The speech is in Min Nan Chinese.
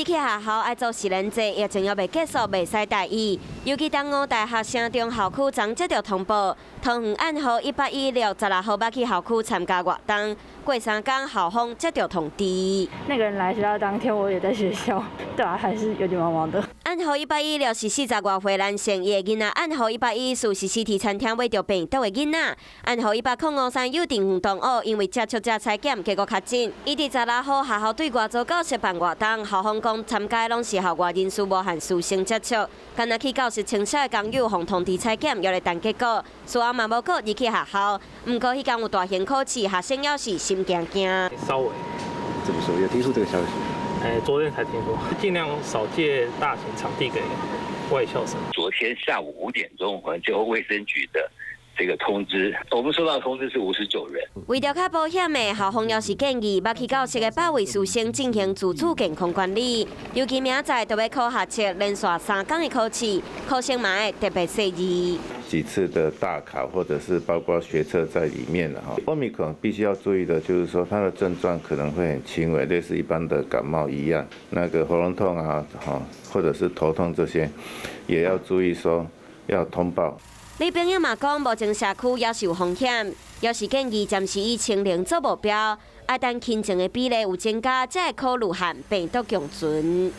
去學校愛做實聯制，疫情猶未結束，袂使大意。尤其東吳大學城中校區昨接著通報，桃園案號11616號欲去校區參加活動，過3工校方接著通知。那個人來學校當天，我也在學校，對啊，還是有點茫茫的。案號116是40外歲男性，伊的囡仔案號114是 CT 餐廳買著病毒的囡仔。案號105三幼稚園同學，因為接觸者採檢，結果確診。伊佇16號學校對外做教室辦活動，校方講參加攏是校外人士，無和師生接觸。敢若去教室清掃的工友，予通知採檢，猶咧等結果。事後嘛無閣入去學校，毋過彼工有大型考試，學生猶是心驚驚。稍微怎麼說？有聽說這個消息？哎，昨天才聽說，盡量少借大型場地給外校生。昨天下午5點鐘，我們接獲衛生局的這個通知，我們收到通知是59人。為著較保險的，校方猶是建議，欲去教室的百位師生進行自主健康管理，尤其明仔載就欲考學測，連續3工的考試，考生嘛愛特別細膩。幾次的大考，或者是包括學測在裡面了哈。奧密克戎必須要注意的，就是說它的症狀可能會很輕微，類似一般的感冒一樣，那個喉嚨痛啊，哈，或者是頭痛這些，也要注意說要通報。李炳英嘛講，目前社區猶是有風險，猶是建議暫時以清零做目標，愛等輕症的比例有增加，才會考慮和病毒共存。